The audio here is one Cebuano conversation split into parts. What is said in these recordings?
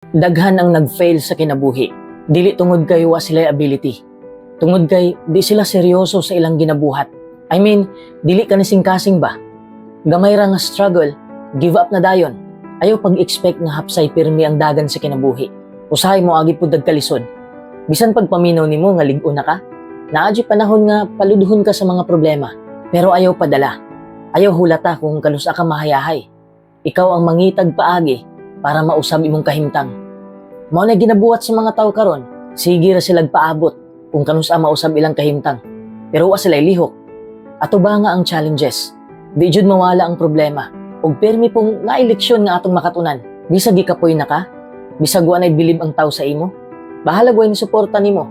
Daghan ang nag-fail sa kinabuhi. Dili tungod kay wa sila ability. Tungod kay di sila seryoso sa ilang ginabuhat. I mean, dili ka ni kasing ba? Gamay ra nga struggle, give up na dayon. Ayaw pag-expect nga hapsay pirmi ang dagan sa kinabuhi. Usahay moagi pud kalisod. Bisan pagpaminaw nimo nga lig-on na ka, naa juy panahon nga paludhon ka sa mga problema. Pero ayaw padala. Ayaw hulata kung kanusa ka mahayahay. Ikaw ang mangitag paagi para mausab imong kahimtang. Mao na ginabuhat sa mga tao karon, sige ra sila paabot kung kanusa mausab ilang kahimtang. Pero wa sila lihok. Ato ba nga ang challenges? Di jud mawala ang problema. Ug pirmi pong naay leksyon nga atong makatunan. Bisag gikapoy na ka, bisag wa na'y bilib ang tao sa imo, bahalag way ni suporta nimo.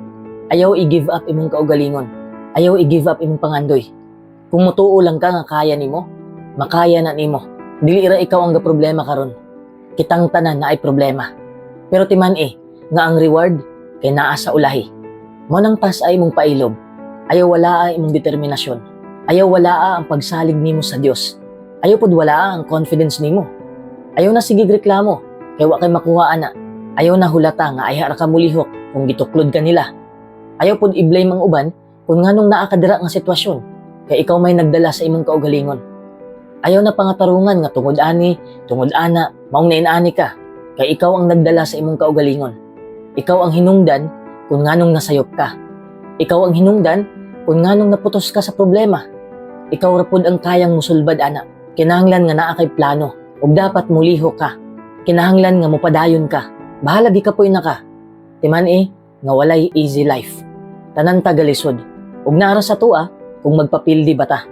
Ayaw i-give up imong kaugalingon. Ayaw i-give up imong pangandoy. Kung mutuo lang ka nga kaya nimo, makaya na nimo. Dili ra ikaw ang problema karon. Kitang tanan naay problema. Pero timan-i nga ang reward kay naa sa ulahi. Mao nang tas-a imong pailob. Ayaw walaa imong determinasyon. Ayaw walaa ang pagsalig nimo sa Dios. Ayaw pud walaa ang confidence nimo. Ayaw na sige reklamo kay wa kay makuha ana. Ayaw na hulata nga ayha ra ka mulihok kung gituklod ka nila. Ayaw pud i-blame ang uban kung nganong naa ka dira nga sitwasyon kay ikaw may nagdala sa imong kaugalingon. Ayaw na pangatarungan nga tungod ani, tungod ana, maong nainaani ka kay ikaw ang nagdala sa imong kaugalingon. Ikaw ang hinungdan kung nganong nasayop ka. Ikaw ang hinungdan kung nganong naputos ka sa problema. Ikaw ra pud ang kayang musulbad ana. Kinahanglan nga naa kay plano ug dapat mulihok ka. Kinahanglan nga mupadayon ka. Bahala gikapoy na ka. Timan-i nga walay easy life. Tanan ta galisod. Ug naa ra sa atoa kung magpapildi ba ta.